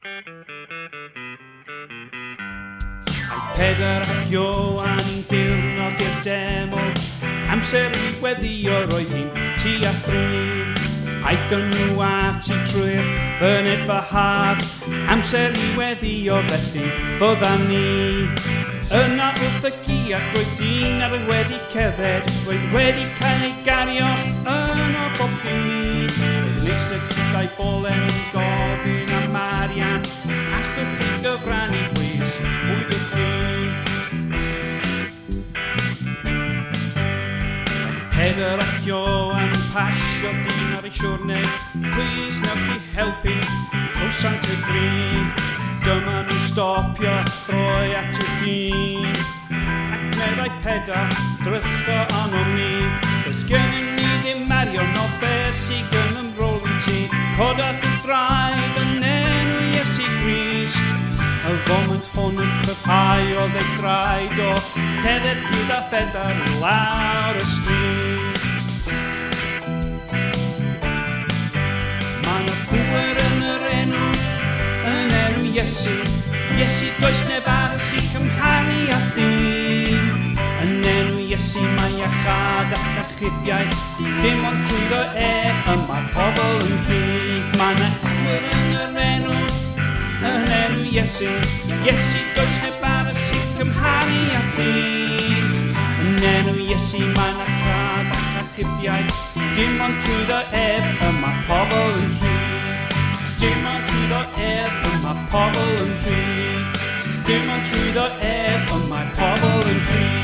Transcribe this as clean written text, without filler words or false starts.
Aeth Pedr ac Ioan un diwrnod i'r deml, amser i weddio roedd hi'n tua thri. Aethon nhw ati trwy'r fynedfa haf, amser i weddio felly fyddan ni. Yna wrth y giat roedd dyn ar y wedi cerdded, roedd wedi cael ei gario yn o bob dydd. Roedd yn eistedd gyda'i bolen yn gofyn am arian, allwch chi gyfrannu plîs, pwy dych chi? Pedr ac Ioan yn pasio dyn ar ei siwrne, plîs newch chi helpu, cawsant y gri. Dyma nhw'n stopio a throi at y dyn. Ac meddai Pedr, drycha arnom ni, does gennym ni ddim arian o beth sydd gennym rôl i ti. Coda dy draed yn enw Iesu Grist. Y foment hon y cryfhaodd ei draed o cerdded gyda Phedr i lawr y stryd. Mae 'na pŵer yn yr enw, yn enw Iesu. Iesu, does neb arall sy'n cymharu â thi. Yn enw Iesu mae iachâd ac achubiaeth, dim ond trwyddo ef y mae pobl yn rhydd. Mae 'na pŵer yn yr enw, yn enw Iesu. Iesu, does neb arall sy'n cymharu â thi. Yn enw Iesu mae 'na iachâd ac achubiaeth, dim ond trwyddo ef y mae pobl yn rhydd. Dim ond trwyddo ef y mae pobl yn rhydd. Dim ond trwyddo ef y mae pobl yn rhydd.